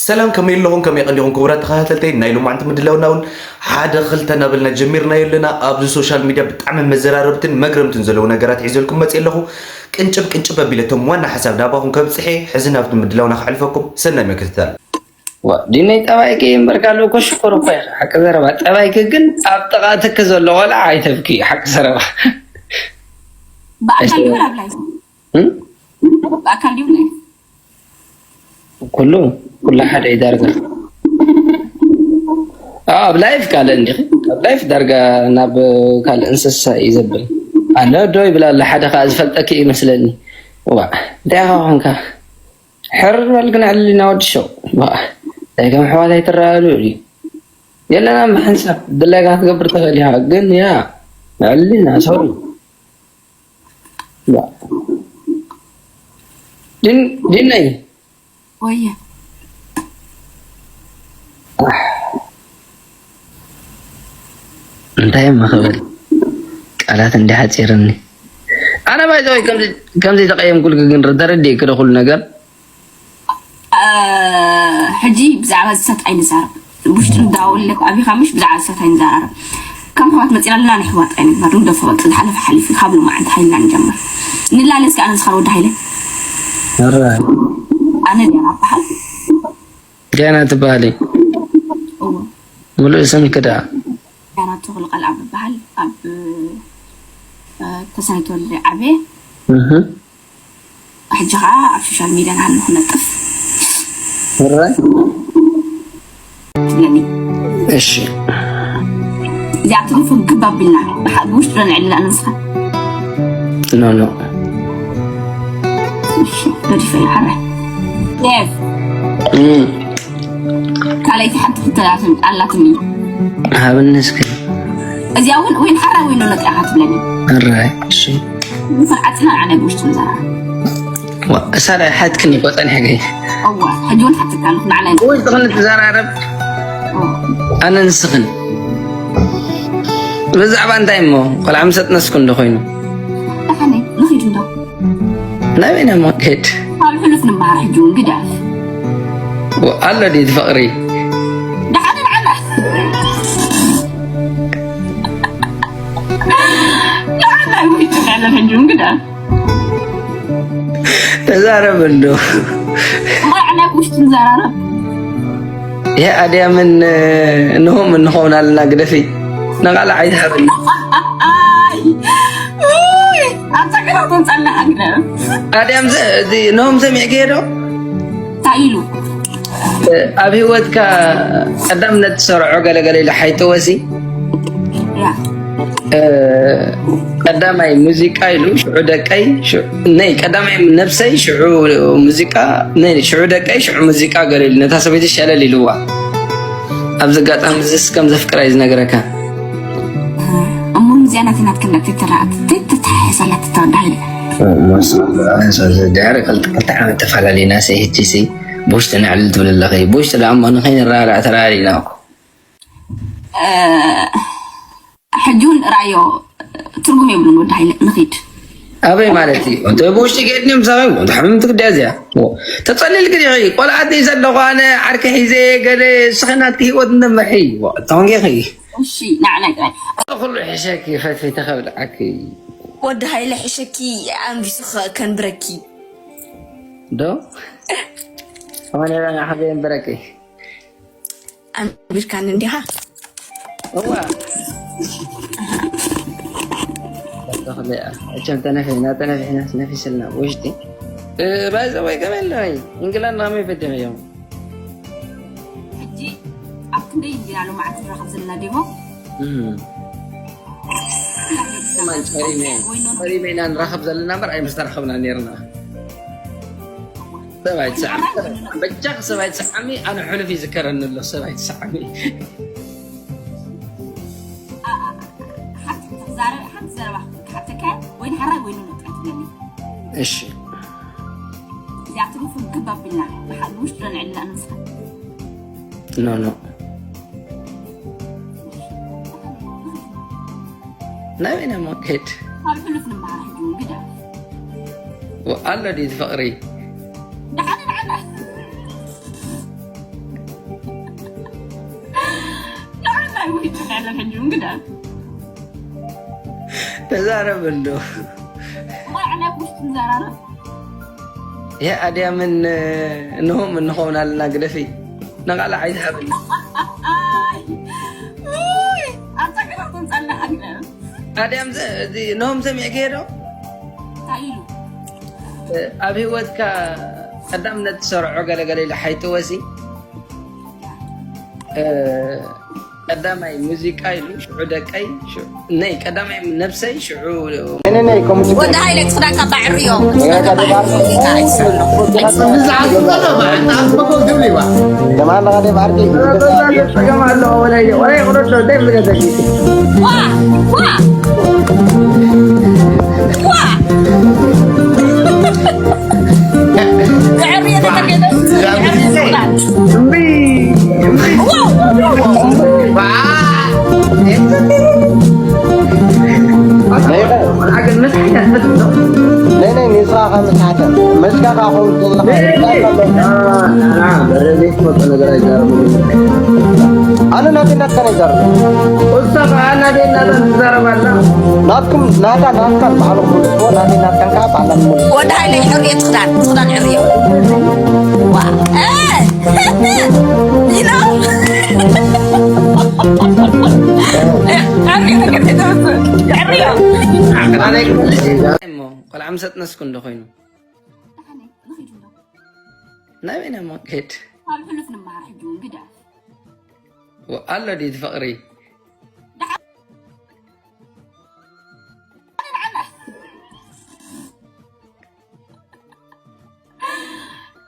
ሰላም፣ ከመይ ኣለኹም? ከመይ ቀኒኹም ክቡራት ተኸታተልተይ ናይ ሎማዕንቲ ምድላውና እውን ሓደ ክልተ እናበልና ጀሚርናዮ ኣለና። ኣብዚ ሶሻል ሚድያ ብጣዕሚ መዘራረብትን መግረምትን ዘለዉ ነገራት ሒዘልኩም መፅእ ኣለኹ። ቅንጭብ ቅንጭብ ኣቢለ እቶም ዋና ሓሳብ ናባኹም ከብፅሐ ሕዚ ናብቲ ምድላውና ከሕልፈኩም። ሰናይ ምክትታል። ዋ፣ ዲነይ ጠባይኪ እምበር ካልእ እኮ ሽኮር እኮ ኢኺ። ሓቂ ዘረባ ጠባይኪ ግን ኣብ ጥቓ ትኪ ዘሎ ቆልዓ ኣይተብኪ። ሓቂ ዘረባ። ብኣካል ድዩ ወላ ኣብ ላይፍ? እም? ብኣካል ድዩ ላይፍ? ኩሉ፣ ኩሉ ሓደ እዩ ዳርጋ። ኣዎ፣ ኣብ ላይፍ ካልእ እንዲኺ። ኣብ ላይፍ ዳርጋ ናብ ካልእ እንስሳ እዩ ዘብል። ኣነ ዶ ይብል ኣሎ፣ ሓደ ኸኣ ዝፈልጠኪ እዩ መስለኒ። ዋ፣ እንታይ ኢኻ ኾንካ? ሕር በል ግን ዕልልና ወዲ ሸው። ዋ፣ እንታይ ከም ኣሕዋት ኣይትረኣሉ እዩ። የለና ብሓንሳብ ድላይካ ክትገብር ትኽእል ኢኻ። ግን ያ፣ ዕልልና፣ ሶሪ። ያ። ድን-፣ ድነይ። ወየ። እንታይ እሞ ክብል? ቃላት እንዲያ ሓጺርኒ። ኣነ ባይዘወይ ከምዚ፣ ከምዚ ተቐየምኩልኪ ግን ተረዲእኪ ዶ ኩሉ ነገር? እ፣ ሕጂ ብዛዕባ ዝሰት ኣይንዛረብ። ውሽጢ እንዳወለክ ኣቢኻ ምሽ ብዛዕባ ዝሰት ኣይንዛራረብ። ከም ኣሕዋት መፂና ኣለና፣ ንሕዋት ኣይንግበር፣ ንግደፎ በቃ፣ ዝሓለፈ ሓሊፉ፣ ካብ ሎማዓንቲ ሓይልና ንጀምር። ንላለ እስኪ ኣነ ንስኻ ወዲ ሃይለ። ኧረ። ኣነ ድያ በሃል። ገና ትበሃሊ። እዎ። ሙሉእ ስምኪ ደኣ? ገና ተኽሉ ቃልኣብ እበሃል። ኣብ፣ እ፣ ተስፋይ ተወልደ ዓብየ። እህ። ሕጂ ኸዓ ኣብ ሶሻል ሚድያ ንሃሉ ክነጥፍ። ሕራይ። ትብለኒ። እሺ። እዚኣ ትሪፉ ግብ ኣቢልና። ብሓ-፣ ብውሽጥና ንዕልላ ንስኻ። ኖ፣ ኖ። እሺ፣ ገዲፈ እየ፣ ሓራይ። ዴቭ። እም። ካልኣይቲ ሓንቲ ሕቶ ኣላትኒ። ሃብኒ እስኪ። እዚኣ እውን ወይ ንሓራይ ወይ ንነጥራ ኢኻ ትብለኒ። ሕራይ፣ እሺ። ንኽንዓጽና ንዓና ብውሽጢ ንዘራረብ። ዋ፣ እሳ ላይ ሓትክን እኮ ጸኒሐ ገይ። እዋ፣ ሕጂ እውን ሓትካ ኣለኹ፣ ንዓና ወይ ትኽን ትዘራረብ። እዋ። ኣነ ንስኽን። ብዛዕባ እንታይ እሞ? ቆልዓ ምስ ኣጥነስኩ እንዶ ኮይኑ። ደሓነይ፣ ንኺድ እንዶ። ናበይ ኢና እሞ ንከይድ? ካብ ሕሉፍ ንመሃር ሕጂ እውን ግደፍ። ዋ፣ ኣሎ ድዩ እቲ ፍቕሪ? ደሓን ንዓና። ደሓን ናይ ውሽጢ ንዕለፍ ሕጂ እውን ግደፍ። ተዛረብ እንዶ። እሞ ንዓና ውሽጢ ንዘራረብ። ይሄ ኣድያምን እንሆም እንኸውን ኣለና ግደፊ። ንቓልዕ ኣይትሃብኒ። ኣይ፣ ውይ፣ ኣብ ጸገማቶም ጸላእ ኣግረም። ኣድያም ዘ-፣ እዚ እንሆም ሰሚዕክዮ ዶ? እንታይ ኢሉ? ኣብ ህይወትካ ቀዳምነት ትሰርዖ ገለ ገለ ኢሉ ሓይጥወሲ? ያ። እ፣ ቀዳማይ ሙዚቃ ኢሉ፣ ሽዑ ደቀይ፣ ሽዑ፣ ነይ፣ ቀዳማይ ነብሰይ፣ ሽዑ ሙዚቃ፣ ነይ፣ ሽዑ ደቀይ፣ ሽዑ ሙዚቃ ገለ ኢሉ፣ ነታ ሰበይቲ ሸለል ኢልዋ። ኣብዚ ኣጋጣሚ እዚስ ከም ዘፍቅራ እዩ ዝነግረካ። እሞ እዚኣ ናተይ ናትክን ደቂ ትረኣት፣ ትተሓሕሰላ ትተወዳሂ። ድሕሪ ክልተ፣ ክልተ ዓመት ተፈላለዩና፣ ሰይ፣ ሕጂ፣ ሰይ፣ ብውሽጢ ነዕልል ትብል ኣለኺ። ብውሽጢ ደኣ እሞ ንኸይንረዳዳእ ተራዳዲእና እኮ። እ፣ ሕጂ እውን ርኣዮ፣ ትርጉም የብሉን። ወዲ ሃይለ፣ ንኺድ። ኣበይ ማለት እዩ? እንተ ብውሽጢ ከይድኒ ምሳኺ፣ ወዲ ሓሚም ትግድያ እዚኣ። ተጸሊልኪ ዲኺ? ቆልዓ ሒዘ ኣለኹ ኣነ፣ ዓርኪ ሒዘ፣ ገለ፣ እስኺ ናትኪ ህይወት እንደምርሒ። ተኾንኪ ኢኺ። እሺ፣ ንዓና ጥራይ። ኩሉ ሕሸኪ፣ ፈትፊተ ከብልዓኪ። ወዲ ሃይለ ሕሸኪ፣ ኣንቢሱ ከ-፣ ከንብረኪ። ዶ? ኣነ ራና ሓዘ የንበረኪ። ኣንቢርካኒ እንዲኻ? እዋ። ተኽለ፣ እቸም ተነፊሕና፣ ተነፊሕና፣ ነፊስልና፣ ውሽጢ። እ፣ ባይ ዘ ወይ ከመይ ኣለኒ? እንግላንድ ከመይ ፈዲመዮም? ሕጂ ኣብ ክንደይ እንዲና ሎማዓንቲ ንራኸብ ዘለና ዴሞ? እም። ከማን ጸሪመ፣ ወይ ኖ፣ ኖ። ጸሪመ ኢና ንራኸብ ዘለና እምበር ኣይምስተራኸብና ነይርና። ሰብ ኣይትስዓሚ። በጃኺ ሰብ ኣይትስዓሚ፣ ኣነ ሕሉፍ ይዝከረኒ ኣሎ፣ ሰብ ኣይትስዓሚ። ኣ-፣ ኣ-፣ ሓንቲ ክትዛረብ፣ ሓንቲ ዘረባ ክሓተካ ወይ ንሓራይ ወይ ንነጥራ ትብለኒ። እሺ። እዚኣ ትርፉ ግብ ኣቢልና፣ ብሓ-፣ ብውሽጥና ንዕልላ ንስኻ። ኖ፣ ኖ። ናበይ ኢና እሞ ንከይድ? ካብ ሕሉፍ ንመሃር ሕጂ እውን ግደፍ። ው-፣ ኣሎ ድዩ እቲ ፍቕሪ? ደሓን ንዓና። ይትናለ ሕጂ እንግዳ ተዛረብ እንዶ ማዕና ውስጥ እንዘራረብ ይህ ኣድያምን እንሆም እንኸውን ኣለና ግደፊ። ንቓላ ኣይትሃብኒ። ኣይ ውይ፣ ኣብታ ገዛ ትንጸና ሃግነ ኣድያም ዘ- እዚ እንሆም ሰሚዕ ከሄዶ እንታይ ኢሉ ኣብ ህይወትካ ቀዳምነት ትሰርዖ ገለገለ ኢለ ሓይጥወሲ ቀዳማይ ሙዚቃ ኢሉ ሽዑ ደቀይ ሽዑ ነይ ቀዳማይ ነብሰይ ሽዑ ነይ ነይ ከምኡ ወዲ ሃይለ ክስዳካ ባዕርዮ ተማን ለኻ ደብ ዓርቂ ጸገም ኣለዎ ወላየ ወላየ ክረዶ ደብ ገዘጊ ዋ ዋ ዋ ብዕርዮ ተተገደ እምቢ እምቢ ሓገን መስሓት መስሎ ነይ ነይ ንስኻ ካብ መስሓተ መስካ ካብ ኸውን ዘለኻ በረዘይ ትፈልጦ ነገር ኣይዛረቡ ኣነ ናተይ ናትካ ናይ ዘርብ እሳ ከዓ ናተይ ናታ ትዛረብ ኣላ ናትኩም ናታ ናትካ ባዕሎም ምልስዎ ናተይ ናትካን ከዓ ባዕሎም ምልስ ወዲ ሃይለ ሕርዮ ትኽዳን ትኽዳን ዕርዮ ዋ እ ኢሎ ዕርዮ ዕርዮ እሞ ቆልዓ ምሰጥ ነስኩ እንዶ ኮይኑ ናበይና እሞ ክሄድ ካብ ሕሉፍ ንመሃር ሕጂ እውን ግዳ ኣሎ ድዩ እቲ ፍቕሪ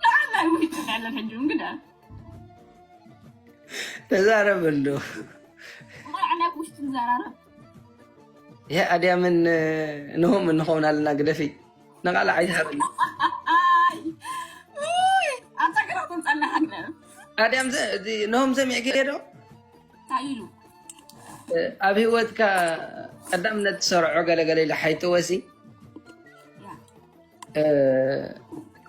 ንዓና ይውሕጭ ያለን ሕጂ እውን ግዳ ተዛረብ እንዶ ንዓና ውሽጢ ንዘራረብ ይህ ኣድያምን እንሆም እንኸውን ኣለና ግደፊ ንቓላ ኣይትሃብኒ ኣይ ውይ፣ ኣብታ ገዛ ትንጸና ሃግነ ኣድያም ዘ- እዚ እንሆም ሰሚዕ ከሄዶ እንታይ ኢሉ ኣብ ህይወትካ ቀዳምነት ትሰርዖ ገለገለ ኢለ ሓይጥወሲ ያ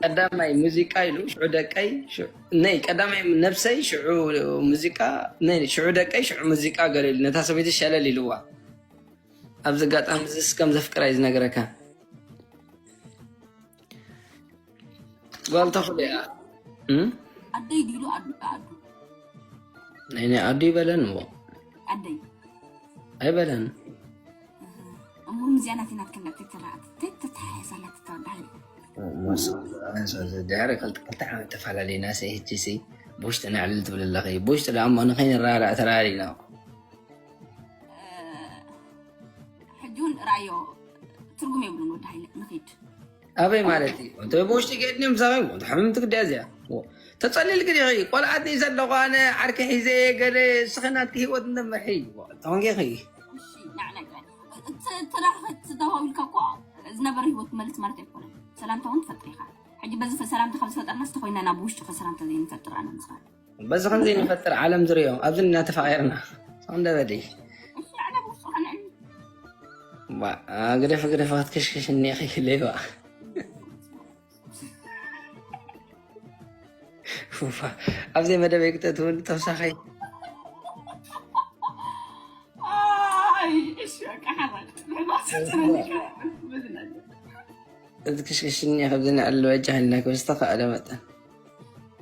ቀዳማይ ሙዚቃ ኢሉ ሽዑ ደቀይ ሽዑ- ነይ ቀዳማይ ነብሰይ ሽዑ ሙዚቃ ነይ ሽዑ ደቀይ ሽዑ ሙዚቃ ገለ ኢሉ ነታ ሰበይቲ ሸለል ኢልዋ ኣብዚ ኣጋጣሚ እዚ ከም ዘፍቅራ እዩ ዝነግረካ ጓል ተኽሉ እያ እም? ኣደይ ዲሉ ኣዱ ኣዱ ናይ ናይ ኣዱ ይበለን እሞ ኣደይ ኣይበለን እሙር ምዚያ ናቲ ናት ከንዳት ትተራኣት ተተሓያሳላት ተወዳሃይ ድሕሪ ክልተ ክልተ ዓመት ተፈላለዩና ሰ ህቺ ሲ ብውሽጢ ነዕልል ትብል ኣለኺ ብውሽጢ ደኣ እሞ ንኸይንረዳዳእ ተራዲና ሕጂ እውን ራእዮ ትርጉም የብሉን ወዲ ሃይለ ንኺድ ኣበይ ማለት እዩ እንተ ብውሽጢ ገድኒ ምሳኺ ትሕምም ትግድያ እዚኣ ተጸሊልክ ዲኺ ቆልዓት እዩ ዘለኹ ኣነ ዓርኪ ሒዘ ገለ እስኺ ናትኪ ህይወት እንደምርሒ ተኾንኪ ኢኺ እሺ ናዕናይ ጥራይ እቲ እቲ ራኸት ተባቢልካ እኮ ዝነበረ ህይወት ክመልስ ማለት ኣይኮነን ሰላምታ እውን ትፈጥር ኢኻ ሕጂ በዚ ሰላምታ ካብ ዝፈጠርና ዝተኮይና ናብ ውሽጢ ሰላምታ ዘይንፈጥር ኣነ ምስኻ በዚ ከምዚ ንፈጥር ዓለም ዝሪኦ ኣብዚ እና ተፋቒርና ሰው እንደበዲ እሺ ኣነ ብውሽጢ ከነዕኒ ግደፍ ግደፍ ክትክሽክሽ እኒኺ ሌባ ኡፋ፣ ኣብ ዘይመደበይ ክተእትውኒ ተውሳኸይ። ኣይ፣ እሺ፣ በቃ ሓራጅ። ብማሰ ተረኒካ መዝናኛ። እዚ ክሽክሽኒ ከምዚ ንዕል በጃ ሃልና ክብዝተኸኣለ መጠን።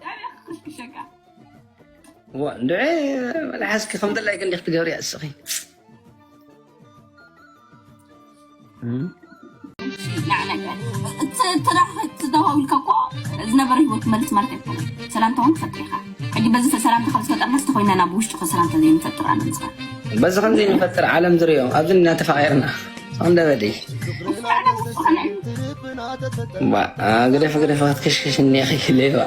ዳርያ ክሽክሸካ። ዋ፣ እንድዒ መልሓስኪ ከም ድላይክ እንዲኽ ትገብሪ ኣስኺ። እም? ንዓና እንታይ? እቲ ተዳኺ ተደዋዊልካ እኮ ዝነበረ ህይወት መልስ ማለት ኣይኮነን። ሰላምታ እውን ትፈጥር ኢኻ። ሕጂ በዚ ሰላምታ ካብ ዝፈጠርና ዝተኮይና ናብ ውሽጢ ሰላምታ ዘይንፈጥር ኣነ ምስኻ። በዚ ከምዚ ንፈጥር ዓለም ዝሪኦ ኣብዚ እና ተፋቒርና። ሰንደበዲ። ንዓና ውስጥኻ ንዕል። ባ፣ ግደፍ ግደፍ ክትክሽክሽ እኒኺ ሌባ።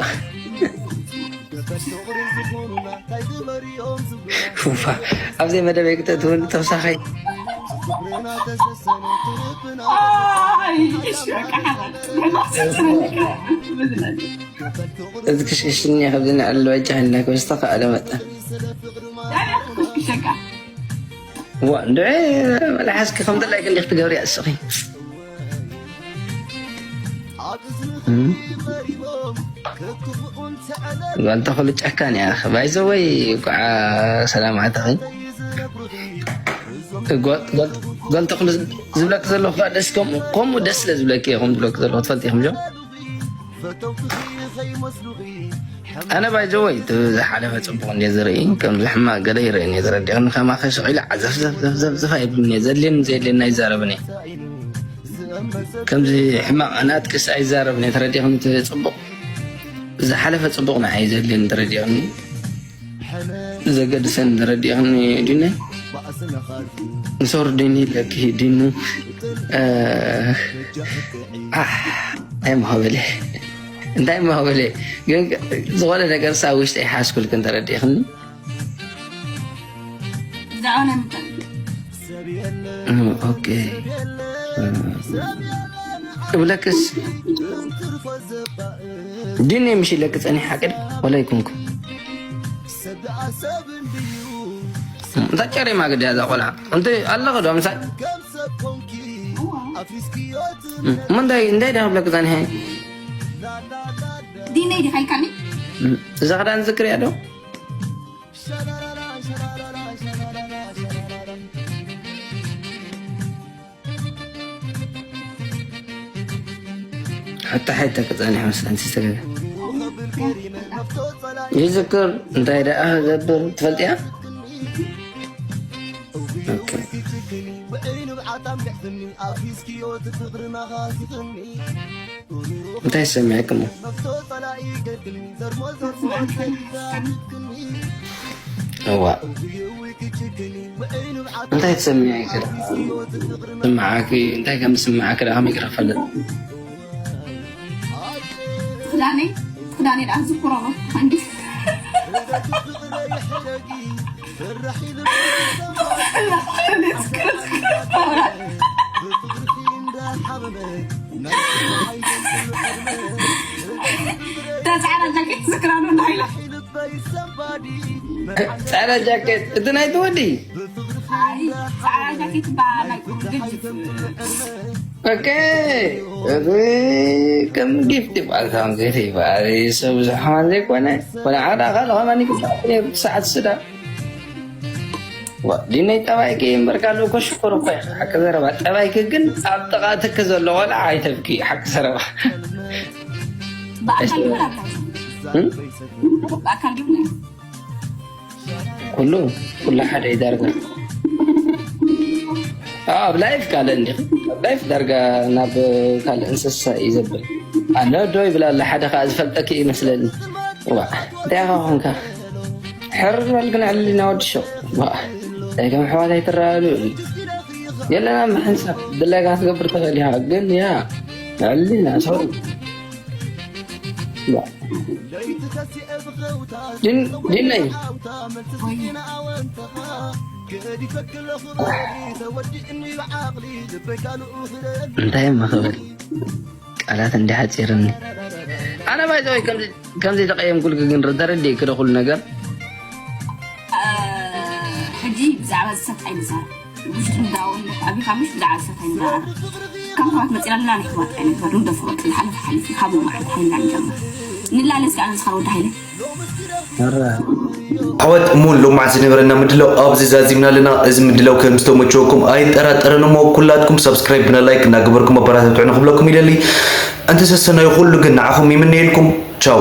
ኡፋ፣ ኣብ ዘይመደበይ ክተእትውኒ ተውሳኸይ። ኣይ፣ እሺ፣ በቃ ሓራጅ። ብማሰ ተረኒካ መዝናኛ። እዚ ክሽክሽኒ ከምዚ ንዕል በጃ ሃልና ክብዝተኸኣለ መጠን። ዳርያ ክሽክሸካ። ዋ፣ እንድዒ መልሓስኪ ከም ድላይክ እንዲኽ ትገብሪ ኣስኺ። እም? ጓል ተኽሉ ጨካን እያ። ባይዘወይ እኳ ሰላም ኣተኺ። ጓል ተኽሉ ዝብለክ ዘለኹ ከዓ ደስ ከምኡ ከምኡ ደስ ስለ ዝብለክ እየ ከምኡ ዝብለክ ዘለኹ ትፈልጥ ኢኹም ጆ። ኣነ ባይዘወይ ዝሓለፈ ፅቡቅ እንደ ዝርኢ ከምዚ ሕማቅ ገለ ይርኢ እየ ተረዲእኒ። ከማኸ ሽቂሉ ዓዘፍዘፍዘፍዘፍ ኣይብልን እየ። ዘድልየኒ ዘየድልየኒ ኣይዛረብን እየ። ከምዚ ሕማቅ ኣናትክስ ኣይዛረብን እየ ተረዲእኒ። እቲ ፅቡቅ ዝሓለፈ ፅቡቅ ንዓይ ዘድልየኒ ተረዲእኒ። ዘገድሰን ተረዲእኽኒ ዲነ ንሶር ዲኒ ለኪ ዲኑ እንታይ ማበለ እንታይ ማበለ ግን ዝኾነ ነገር ሳ ውሽጢ ኣይሓስኩልክን ተረዲእኽኒ። ኦኬ እብለክስ ዲን የምሽ ኢለክ ጸኒሕ ሓቅድ ወላ ይኩንኩ እንታ ጨሬማ ግዲ ያዛ ቆልዓ እንተ ኣለኸ ዶ ምሳይ እሞ እንታይ እንታይ ዳ ክብለክ ጸኒሐ ዲነይ ዲኻ ኢልካኒ እዛ ክዳን ዝክር ያዶ ሓታ ሓይታ ክጸንሕ መስለን ሲስተር ይዝክር እንታይ ደኣ ገብር ትፈልጥያ እንታይ ሰሚዕክሞ እዋ እንታይ ትሰምዒ ስምዓኪ እንታይ ከም ዝስምዓኪ ደኣ ከመይ ክፈልጥ ክዳነይ ክዳነይ ደኣ ዝኩሮ ነው ጻዕዳ ጃኬት ዝክራሉ እንዳይላ ጻዕዳ ጃኬት እቲ ናይ ትወዲ ኦኬ ከም ጊፍት ይበሃል ካብ ጊፍት ይበሃል ሰብ ብዙሕ ከማን ዘይኮነ ወላ ዓዳ ካልእ ከማን ይግባእ ሰዓት ስዳ ዲነይ ጠባይኪ እምበር ካልእ እኮ ሽኮር እኮ ኢኻ ሓቂ ዘረባ ጠባይኪ ግን ኣብ ጥቓትኪ ዘሎ ቆልዓ ኣይተብኪ ሓቂ ዘረባ ብኣካል ድዩ ኩሉ ኩሉ ሓደ እዩ ዳርጋ ኣብ ላይፍ ካልእ እንዲ ላይፍ ዳርጋ ናብ ካልእ እንስሳ እዩ ዘብል ኣነ ዶ ይብል ኣሎ ሓደ ከዓ ዝፈልጠኪ ይመስለኒ ዋ እንታይ ኢኻ ኮንካ ሕር በል ግን ዕልልና ወዲ ሸው ዋ እንታይ ከም ኣሕዋት ኣይትረኣሉ የለና ብሓንሳብ ድላይካ ክትገብር ትኽእል ኢኻ ግን ያ ዕልልና ሰው ዲነይ እንታይ መኽብል ቃላት እንዲ ሓፂርኒ ኣነ ባይዘወይ ከምዚ ተቀየምኩልክ ግን ተረዲእክ ዶ ኩሉ ነገር ሕጂ ብዛዕባ ዝሰት ኣይንዛረብ ውሽጢ እንዳወለፍ ኣቢኻ ምሽ ብዛዕባ ዝሰት ኣይንዛረብ ካብ ባት መፂና ልና ንሕዋት ኣይንግበር ንደፍሮ ዝሓለፈ ሓሊፊ ካብ መዓልቲ ሓይልና ንጀምር ንላለ እስኪ ኣነ ዝኻር ወዲ ሓይለ ኣሕዋት እሞ ሎማዓት ዝነበረና ምድላው ኣብዚ ዛዚምና ኣለና። እዚ ምድላው ከም ዝተመቸወኩም ኣይጠራጠርን እሞ ኩላትኩም ሳብስክራይብ ብና ላይክ እናገበርኩም ኣበራታትዑ ንክብለኩም ይደሊ። እንተሰሰናዩ ኩሉ ግን ንዓኹም ይምነየልኩም። ቻው።